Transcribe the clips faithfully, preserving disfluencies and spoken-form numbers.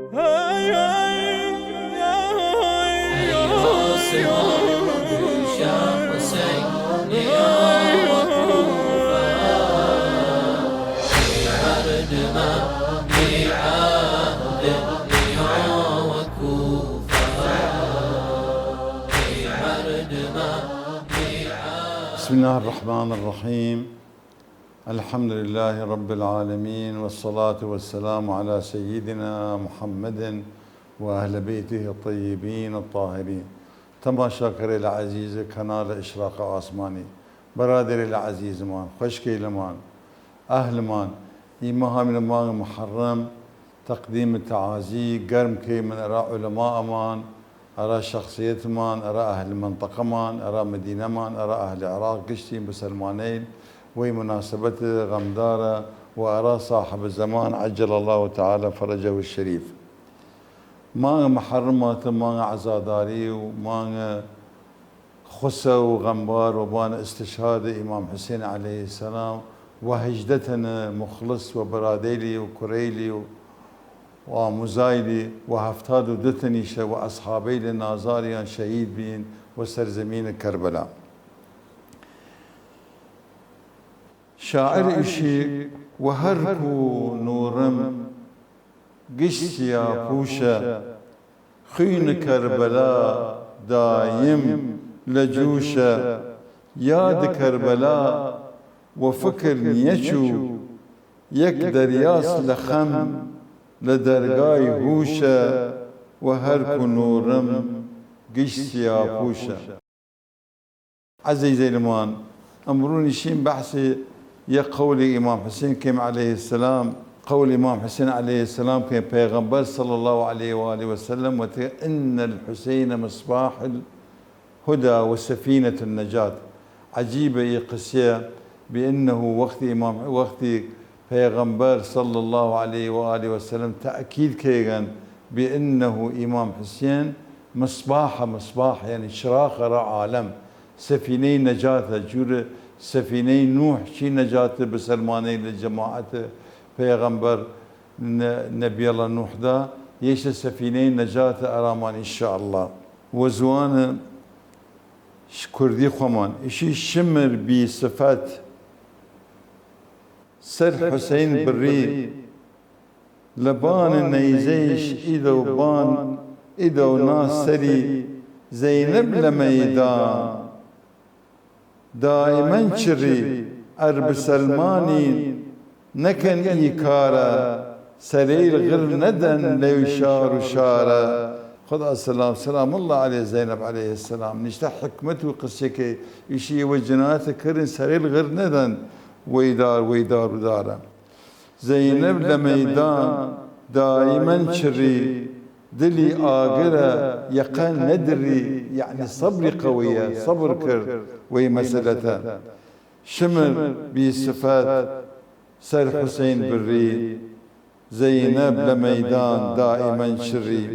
بسم الله الرحمن الرحيم. الحمد لله رب العالمين، والصلاة والسلام على سيدنا محمد وأهل بيته الطيبين الطاهرين. تماشاکەرەیل عەزیز کەناڵ ئشراق ئاسمانی، بەرادەرەیل عەزیزمان، خوەشکەیلمان، ئەهلمان، ئیمە هاوینە مانگ محەڕەم، تەقدیم تەعازی گەرم کەیمن ئەرا عولەمائەمان، ئەرا شەخسیەتمان، ئەرا ئەهل مەنتەقەمان، ئەرا مەدینەمان، ئەرا ئەهل عراق گشتی مسەلمانەیل وەی مناسبەت غەمدارە، و ئەرا صاحب زەمان عجل الله تعالی فرجه الشریف. مانگ محەڕەم هاتە مانگ عەزاداری و مانگ خوسە و غەمبار وەبان استشهاد ئیمام حسین علیه السلام، و هەژدە تەنە مخلص و برادەیلی و کورەیلی و، و ئاموزایلی و هەفتاد و دو تەنیشە و ئەسحابەیلی نازاریان شەهید بین و سەرزەمین کەربەلا. شاعر ئیشی و هەر کو نووڕم گشت سیاپووشە، خوین کەربەلا دایم لە جووشە، یاد کەربەلا و فکر نیەچوو، یەک دەریاس لە خەم لە دەرگای هووشە، و هەر کو نووڕم گشت سیاپووشە. عەزیزەیلمان، ئمڕوو نیشیم بەحس یە قەوڵ ئیمام حسین کەیم علیه السلام، قەوڵ ئیمام حسین علیه السلام کەیم، پەیغەمبەر صلی الله علیه و آله و سلم وەتێ: «إن الحسين مصباح الهدى وسفينة النجاة.» عەجیبە ئی قسیە، بأنه وەخت ئیمام، وەختی پەیغەمبەر صلی الله علیه و آله و سلم تەئکید کەیگەن بأنه ئیمام حسین مصباح، مصباح یعنی چراغە ئەرا عالەم، سەفینەی نەجاتە، جوور سەفینەی نوح چی نەجاتە بسەلمانەیل جەماعەت پەیغەمبەر نە-، نەبی اللە نوح دا، یەیشە سەفینەی نەجاتە ئەرامان ان شاء اللە. وە زوان ش-، کوردی خوەمان، ئیشی: شمر بی سفەت سەر حوسەین بڕی، لە بان نەیزەیش ئیدەو بان، ئیدەو نا سەری زەینەب لە مەیدان. دائمەن چڕی، ئەر بسەلمانین نەکەن ئی کارە، سەرەیل غڕ نەدەن لەو شار و شارە. خودا سلام، سلام اللە علیه زەینەب علیه السلام، نیشتە حکمەت و قسیە کەی، ئیشی: ئیوە جنایەتە کەرین، سەرەیل غڕ نەدەن وەی دار، وەی دار و دارە. زەینەب لە مەیدان دائمەن چڕی، دلی ئاگرە یەقە نەدڕی، یەعنی سەبری قەویە، سەبر کرد وەی مەسەلەتە. شمر بی سفەت سەر حوسەین بڕی، زەینەب لە مەیدان دائمەن چڕی.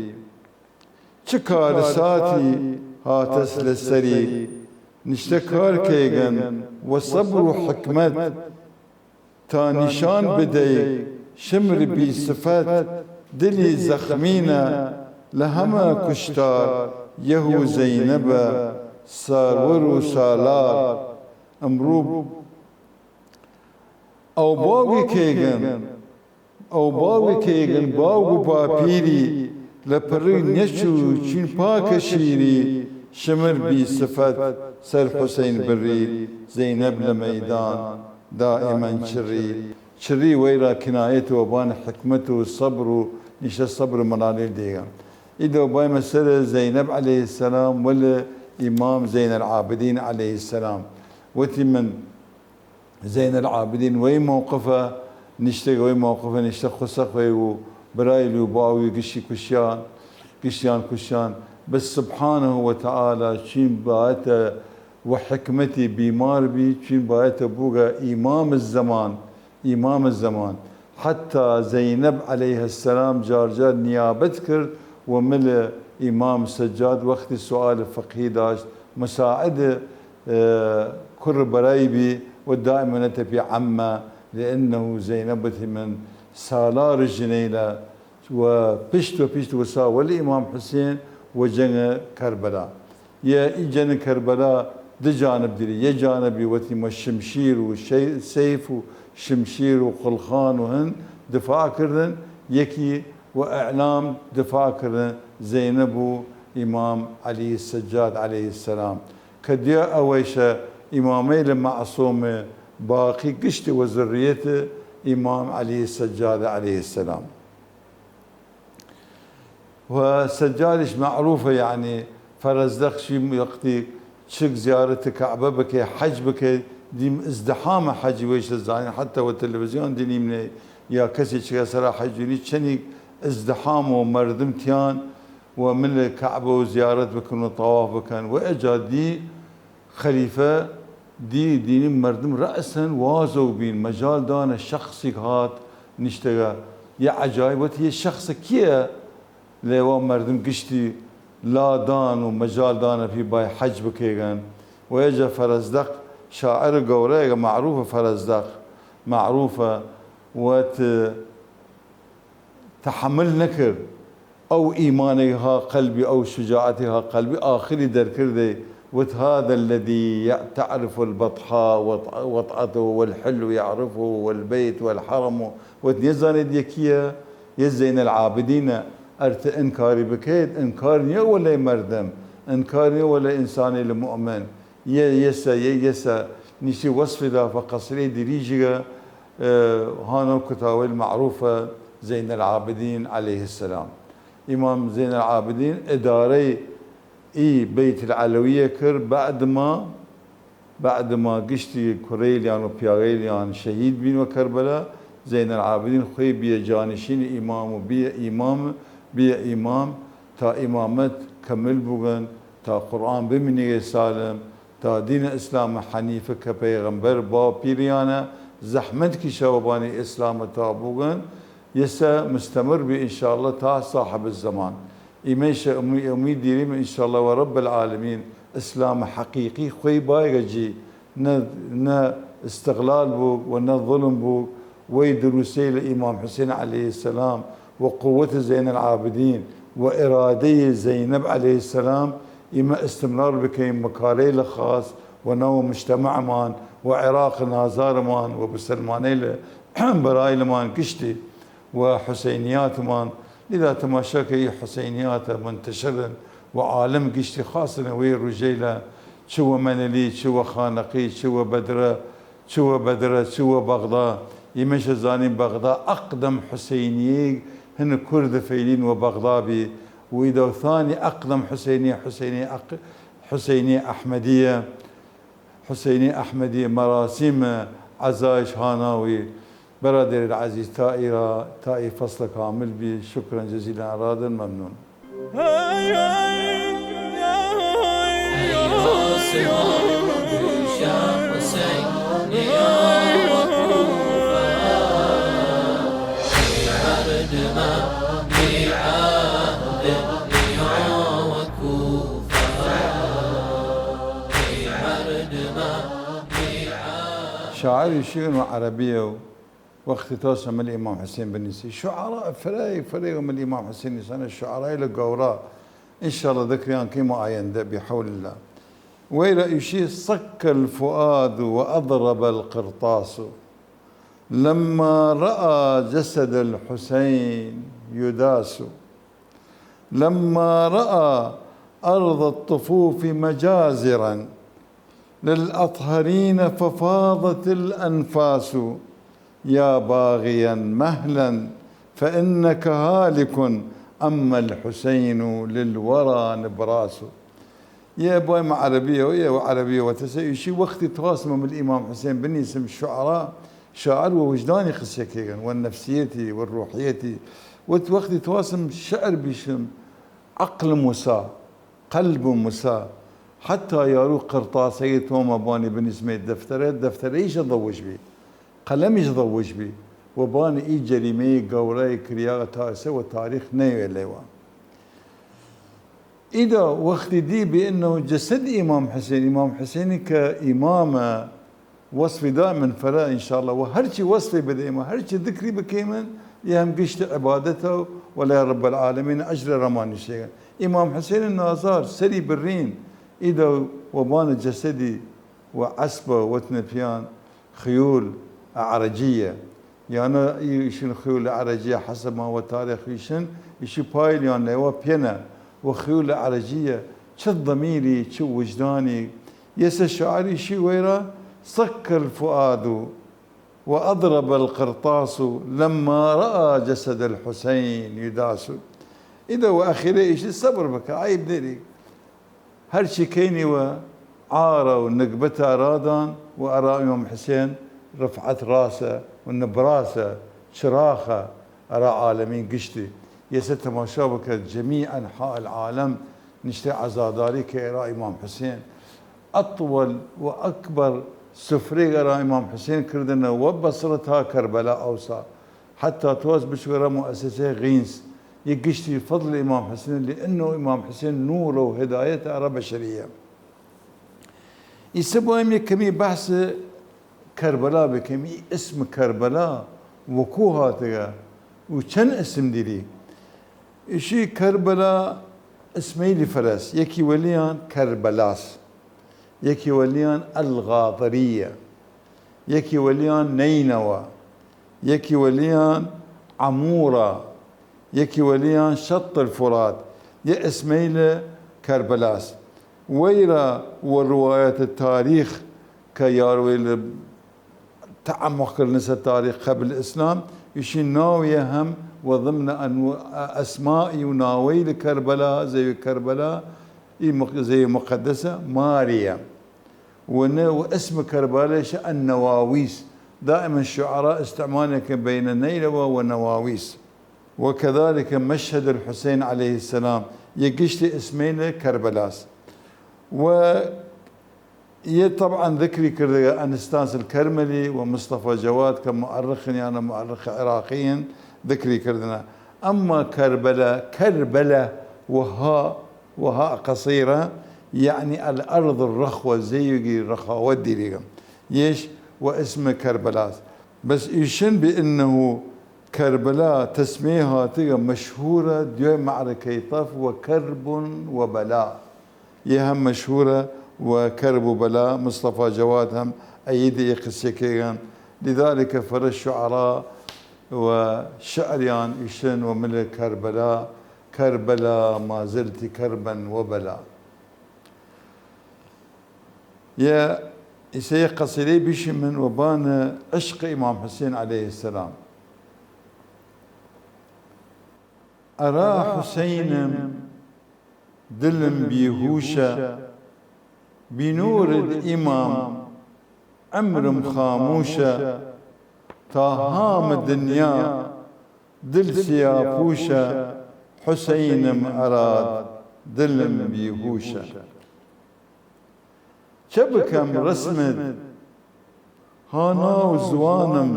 چ کارساتی هاتەس لە سەری، نیشتە کار کەیگەن وە سەبر و حکمەت، تا نیشان بدەی شمر بی سفەت دلی زەخمینە لە هەمە کوشتار، یەه و زەینەبە ساروەر و سالار. ئمڕوو ئەو باوگی کەیگەن، ئەو باوگی کەیگەن باوگ و باپیری، لە پڕی نەچوو چوین پاکە شیری. شمر بی سفەت سەر حوسەین بڕی، زەینەب لە مەیدان دائمەن چڕی. چڕی وەیرا کنایەتە وەبان حکمەت و سەبر و نیشتە سەبر مەناڵەیل دەیگەن. ئیدەو بایمە سەر زەینەب علیه السلام وەل ئیمام زەینەلعابدین علیه السلام. وەتی من زەینەلعابدین وەی مەوقفە نیشتە، وەی مەوقفە نیشتە خوسە خوەی و برایلی و باوی گشتی کوشیان، گشتیان کوشیان. بس سبحانه و تعالی چین بایەتە وە حکمەتی بیمار بی، چین بایەتە بووگە ئیمام زەمان، ئیمام زەمان. حتی زەینەب علیه السلام جار جار نیابەت کرد وە مل ئیمام سجاد وەختی سوئال فقهی داشت، مساعد، ئە، کوڕ بەرای بی و دائمەن تەپی عەمە، لأنه زەینەب وەتی من سالار ژنەیلە، و پشت وە پشت وسا وەل ئیمام حسێن وە جەنگ کەربەلا. یە ئی جەنگ کەربەلا دە جانب دیری، یە جانبی وەتیمە شمشیر و شەی-، سەیف و شمشیر و قڵخان و هن دفاع کردن، یەکی وە ئەعلام دفاع کردن، زەینەب و ئیمام عەلی سەجاد عەلەیهی سەلام، کە دیا ئەوەیشە ئیمامەیل مەعسوم باقی گشت وە زڕیەت ئیمام عەلی سەجاد عەلەیهی سەلام. و سەجادیش مەعروفە، یەعنی فەرەزدەق شی وەختی چگ زیارەت کەعبە بکەی، حەج بکەی، دیم ئزدحامە حەجی وەیشە زانین، حەتە وە تەلەڤزیۆن دینیمنەی یا کەسی چگە سەرا حەج دینی چەنیگ ئزدحام و مەردم تیان و مل کەعبە و زیارەت بکەن و تەواف بکەن و ئەجا دی خەلیفە دی دینی مەردم رەئسەن وازەو بین، مەجال دانە شەخسیگ هات نیشتەگە. یە عەجایب وەت یە شەخسە کیە؟ لەیوا مەردم گشتی لا دان و مەجال دانە پی بای حەج بکەیگەن. و ئێجا فەرەزدەق شاعر گەورەیگە مەعروفە، فەرەزدەق مەعروفە، وەت تەحەمل نەکرد ئەو ئیمانەی ها قەلبی، ئەو شوجاعەتی ها قەلبی، ئاخری دەرکردەی، وت: «هذا الذي تعرف البطحاء وط-، وطأته والحلو يعرفه والبيت والحرم»، وت: «نیەزانێد یە کیە؟ یە زەینەلعابدینە. ئەر ت ئنکاری بکەێد، ئنکار نیە وەلەی مەردم، ئنکار نیە وەلەی ئنسانەیل موئمن.» یە، یەسە، یە، یەسە نیشی وەسفی دا فە قەسری دریژیگە، ئە، هانەو کتاوەیل مەعروفە زەینەلعابدین عەلەیهی سەلام. ئیمام زەینەلعابدین ئدارەی ئی بەیتلعەلەویە کرد، بعد ما، بعد ما گشتی کوڕەیلیان و پیاوەیلیان شەهید بین وە کەربەلا، زەینەلعابدین خوەی بیە جانشین ئیمام و بیە ئیمام، بیە ئیمام تا ئیمامەت کەمل بوگەن، تا قورئان بمینیگەی سالم، تا دین ئسلام حنیفە کە پەیغەمبەر باو پیریانە زەحمەت کیشە وە بانی ئسلامە تا بوگەن، یەسە مستمر بی ان شاء الله تا صاحب الزمان. ئیمەیشە ئمی-، ئمی دیریم ان شاء الله وە رب العالمین ئسلام حقیقی خوەی بایگە جی، نە، نە استغلال بوگ و نە ظلم بوگ، وەی دروسەیل ئیمام حسین علیه السلام و قوت زین العابدین و ئرادەی زینب علیه السلام، ئیمە استمرار بکەیم مکارەیل خاس و ناو مجتمعمان و عراق نازارمان و بسلمانەیل بەرایلمان گشتی و حسینیاتمان. لذا تماشا کە ئی حسینیاتە منتشرن و عالم گشتی خاسن وەی روژەیلە، چ وە مەنلی، چ وە خانەقی، چ وە بەدرە، چ وە بەدرە، چ وە بەغدا. ئیمەشە زانیم بەغدا ئەقدەم حسینیەیگ هن کورد فەیلین وە بەغدا بی، و ئیدەو ثانی ئەقدەم حسینیە، حسینی ئەق-، حسینی ئەحمەدیە، حسینی ئەحمەدیە مەراسیم عەزایش هاناوی. برادر العزیز، تا ئیرا، تا ئی فصل کامل بی. شکرا جزیلا، ارادن ممنون. شاعر ئیشیگن وە عەرەبیە و وەختی تاسە مل ئیمام حسین بنیسی. شعراء فرەیگ فرەیگ مل ئیمام حسین نیسانە، شعرایل گەورا. ان شاء الله دەکریان کەیم وە ئایندە بحول الله. وەیرا ئیشی: صك الفؤاد وأضرب القرطاس، لما رأى جسد الحسين يداس. لما رأى أرض الطفوف مجازرا للأطهرين ففاضت الأنفاس، يا باغيا مهلا فإنك هالك، أما الحسين للورى نبراس. یە بای مە عەرەبیە و یە وە عەرەبیە وە تەسە ئیشی: وەختی تواسمە مل ئیمام حسین بنیسم شعرا، شاعر وە وجدانی قسیە کەیگەن، وە نەفسیەتی، وە روحیەتی. وەت وەختی تواسم شعر بیشم، عەقڵم وسا، قەلبم وسا، حەتا یارو قرتاسەگە تومە بانی بنیسمێ دەفتەرە، دەفتەرەیشە ضوج بی، قەلەمیش ضوج بی، وە بانی ئی جەریمەی گەورای کریاگە تا ئسە وە تاریخ نەیوێ لەیوا. ئیدا وەختی دی بئنەو جەسەد ئیمام حسین، ئیمام حسینی کە ئیمامە، وەسفی دائمن فرە ان شاء الله، و هەرچی وەسفی بدەیمە، هەرچی ذکری بکەیمن، یه هم گشت عبادته و لای رب العالمین اجر رمان نشتگن. امام حسین نازار سری برین ایده و بان جسدی و عصب وتن پیان خیول عرجیه. یعنی ایشون خیول عرجیه حسب ما و تاریخ ایشون، ایشی پایل یان نیوا پینه و خیول عرجیه چه ضمیری، چه وجدانی. یسه شاعر ایشی ویرا: صك الفؤاد وأضرب القرطاس لما رأى جسد الحسين يداس. ایده و اخیره ایشی صبر بکه، عیب دری. هرچی کەینی وە عارە و نگبەتە ئەرادان و ئەرا ئیمام حسێن رفعەت راسە و نبراسە چراخە ئەرا عالەمین گشتی. یەسە تەماشا بکە جەمیع ئەنحاء العالم نشتە عەزاداری کە ئەرا ئیمام حسێن. ئەطول و ئەکبەر سفرەیگ ئەرا ئیمام حسێن کردنە وە بەسرە تا کەربەلا ئەوسا. حتی تواس بچوەرە مؤسسەی غینس. یە گشتی فضل ئیمام حسێن، لأنه ئیمام حسێن نورە و هدایەتە ئەرا بەشەریە. ئیسە بویم یە کەمی بەحس کەربەلا بکەم. ئی اسم کەربەلا وە کو هاتگە و چەن اسم دیری؟ ئیشی کەربەلا اسمەیلی فرەس، یەکی وەلیان کەربەلاس، یەکی وەلیان الغاضریە، یەکی وەلیان نەینەوا، یەکی وەلیان عەمورا، یەکی وەلیان شەط الفرات، یە اسمەیلە کەربەلاس. وەیرا وە روایەت تاریخ کە یاروەیلە تعمق کردنسە تاریخ قبل اسلام، ئیشی ناویە هم وە ضمن ئەنو-، ئەسمائی و ناوەیل کەربەلا، زەوی کەربەلا، ئی مق-، زەوی مقدسە ماریە. و نە-، و اسم کەربەلایش النواویس. دائما شعراء استعمال کە بین نەینەوا و نواویس. وكذلك مشهد الحسين عليه السلام، یە گشتی اسمەیلە کەربەلاس. و یە طبعا ذکری کردگە ئەنستاس الکەرمەلی و مستەفا جەواد کە مؤرخن یانە مؤرخ عراقیین ذکری کردنە. ئەما کەربەلا، کەربەلا وها، وها قصيرة، یەعنی الأرض الرخوة، زەیوگی رخاوەت دیریگە. یەیش وە اسم کەربەلاس. بەس ئیشن بأنه کەربەلا تەسمیە هاتگە مەشهورە دویای مەعرەکەی تەف وە کەرب و بەلا. یە هم مەشهورە وە کەرب و بەلا، مستەفا جەواد هم ئەیدە ئی قسیە کەیگەن. لذلك فرە شعراء و شعریان ئیشن وە مل کەربەلا، کەربەلا ما زلت كربا وبلا. یە ئیسە یە قەسیدەی بیشیمن وە بان عشق ئیمام حسین علیه السلام. ئەرا حسینم دلم بیهووشە، بی نوورد ئیمام عمرم خامووشە، تا هامە دنیا دل سیاپووشە، حسینم ئەراد دلم بیهووشە. چە بکەم رەسمت ها ناو زوانم،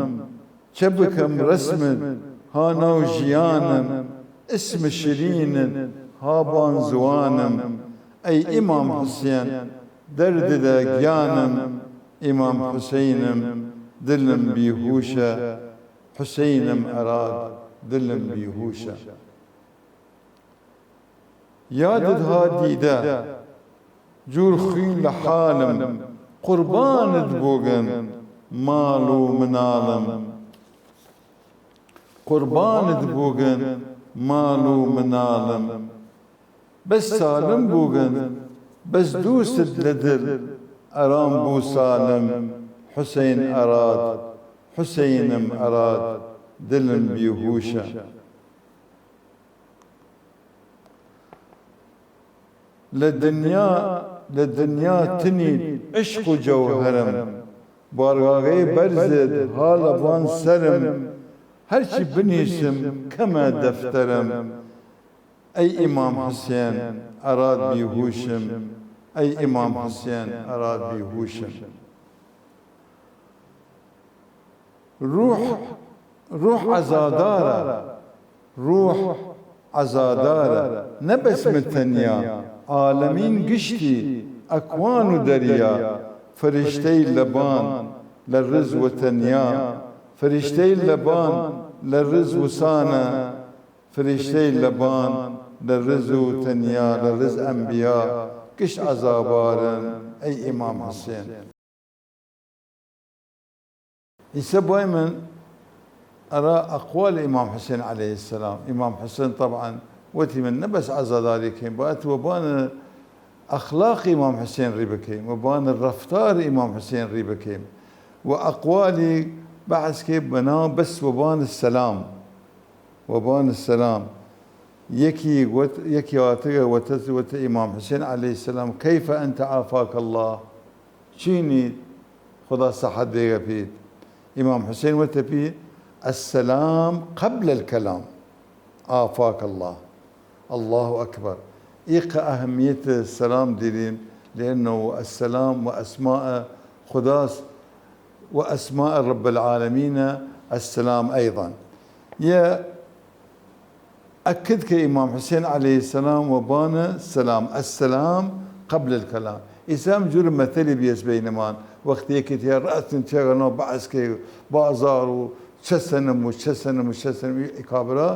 چە بکەم رەسمت ها ناو ژیانم، ئسم شرینت ها بان زوانم، ئەی ئیمام حسین دەرددە گیانم، ئیمام حسینم دلم بیهووشە، حسینم ئەراد دلم بیهووشە. یادت ها دیدە جوور خوین لە حالم، قوربانت بووگن ماڵ و مناڵم، قوربانت بووگن ماڵ و مناڵم، بەس سالم بووگن، بەس دووست لە دل ئەرام بوو سالم، حسین ئەراد، حسینم ئەراد دلم بیهووشە. لە دنیا، لە دنیا تنید عشق و جەوهەرم، بارگاگەی بەرزد ها لە بان سەرم، هەرچی بنیسم کەمە دەفتەرم، ئەی ئیمام حسین ئەراد بیهووشم، ئەی ئیمام حسین ئەراد بیهووشم. روح، روح عەزادارە، روح عەزادارە، نە بەس من تەنیا، عالەمین گشتی، ئەکوان و دەریا، فریشتەیل لە بان لە رز وە تەنیا، فریشتەیل لە بان لە رز وسانە فریشتەیل لە بان، لە رز و تەنیا لە رز ئەنبیا گشت عەزابارن، ئەی ئیمام حسێن. ئیسە بایمن ئەرا ئەقوال ئیمام حسێن عەلەیهسسلام. ئیمام حسێن طبعاً وەتیمن نە بەس عەزاداری کەیم، بایەت وەبان ئەخلاق ئیمام حسێن ری بکەیم، وەبان رەفتار ئیمام حسێن ری بکەیم، و ئەقوالی بەعس کەیم بەناو بەس وەبان سەلام، وەبان سەلام. یەکی وەت، یەکی هاتگە وەتە، وەتە ئیمام حسێن عەلەیهسسلام: کەیفە ئەنتە عافاک اللە؟ چینی، خودا سەحەت بێگە پیت؟ ئیمام حسێن وەتە پی: السلام قبل الكلام، عافاک اللە. اللە اکبر. ئیقە ئەهمیەت سەلام دیریم، لأنه السلام وأسماء خداس، وأسماء رب العالمين السلام أيضاً. یە ئەکد کە ئیمام حسێن عەلەیهسسلام وەبان سەلام، السلام قبل الكلام. ئیسە ئەم جوور مەتەلی بیەس بەینمان، وەخت یەکێ تیا رەسن تیاگە ناو بەعس کەی بازار و چە سەنم و چە سەنم و چە سەنم، ئی کابرا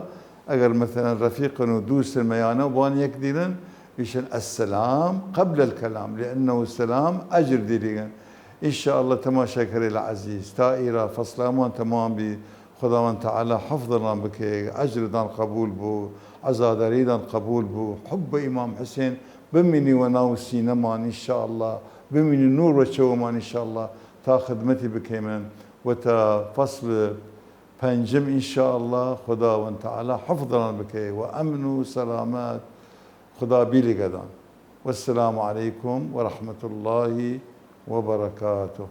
ئەگەر مەسەلەن رەفیقن و دووسن مەیانە وان یەک دیرن، ئیشن السلام قبل الكلام، لأنه السلام ئەجر دیریگن. ان شاء اللە تەماشاکەرەیل عەزیز، تا ئیرا فەسڵ ئەمان تەمام بی، خوداوەند تعالی حفظمان بکەێ، ئەجردان قەبوول بوو، عەزاداریدان قەبوول بوو، حب ئیمام حسێن بمینی وە ناو سینەمان ان شاء اللە، بمینی نوور وە چەوەمان ان شاء اللە، تا خدمەتی بکەیمن وەتە فەسڵ پەنجم ان شاء اللە. خوداوەند تعالی حفظمان بکەێ وە ئەمن و سەلامەت. خودا بیلیگەدان. والسلام عليكم ورحمة الله وبركاته.